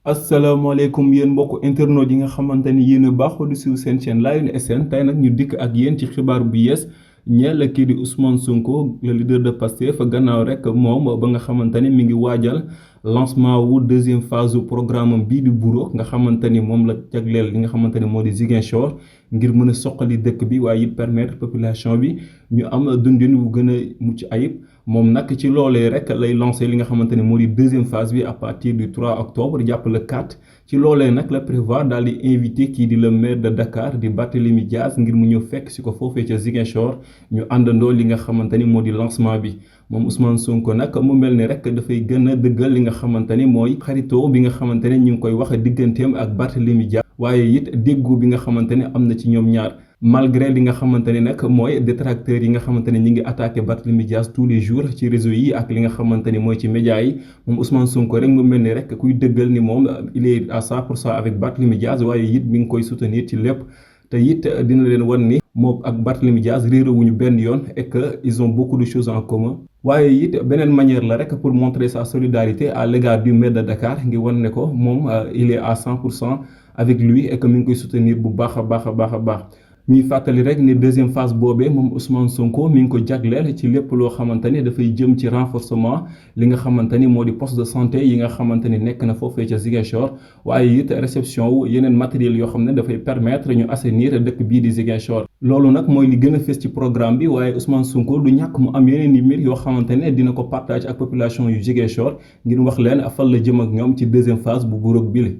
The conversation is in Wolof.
asalaamaaleykum yéen mbokk internautes yi nga xamante ni yéen a baaxoo di suivre seen chaîne Lion SN tey nag ñu dikk ak yéen ci xibaar bu yees ñeel kii di Ousmane Sonko le leader de Pastef gannaaw rek moom ba nga xamante ni mi ngi waajal lancement wu deuxième phase du programme am bii di Buro nga xamante ni moom la jagleel li nga xamante ni moo di Ziguinchor ngir mën a soqali dëkk bi waaye it permettre population bi ñu am dundin wu gën a mucc ayib. moom nag ci loolee rek lay lancé li nga xamante ne moo di deuxième phase bi à partir du 3 octobre jàpp le 4 ci loolee nag la prévoir daal di invité kii di le maire de Dakar di Barthélémy Dias ngir mu ñëw fekk si ko foofee ca Ziguinchor ñu àndandoo li nga xamante ni moo di lancement bi moom Ousmane Sonko nag mu mel ni rek dafay gën a dëggal li nga xamante ni mooy xaritoo bi nga xamante ne ñu ngi koy wax digganteem ak Barthélémy Dias waaye it déggoo bi nga xamante ne am na ci ñoom ñaar. malgré li nga xamante ne nag mooy détracteurs yi nga xamante ne ñi ngi attaqué Barthélémy Dias tous les jours ci réseau yi ak li nga xamante ni mooy ci médias yi moom Ousmane Sonko rek mu mel ni rek kuy dëggal ni moom il est à 100% avec Barthélémy Dias waaye it mi ngi koy soutenir ci lépp te it dina leen wan ni moom ak Barthélémy Dias réerawuñu benn yoon et que ils ont beaucoup de choses en commun. waaye it beneen manière la rek pour montrer sa solidarité à l'égard du maire de Dakar ngi wan ne ko moom il est à 100% avec lui et que mi ngi koy soutenir bu baax a baax a baax a baax. ñuy fàttali rek ni deuxième phase boobee moom Ousmane Sonko mi ngi ko jagleel ci lépp loo xamante ni dafay jëm ci renforcement li nga xamante ni moo di poste de santé yi nga xamante ni nekk na foofee ca Ziguinchor waaye it réception wu yeneen matériel yoo xam ne dafay permettre ñu assainir dëkk bii di Ziguinchor. loolu nag mooy li gën a fës ci programme bi waaye Ousmane Sonko du ñàkk mu am yeneen i mbir yoo xamante ne dina ko partage ak population yu Ziguinchor ngir wax leen fan la jëm ak ñoom ci deuxième phase bu bureau bile.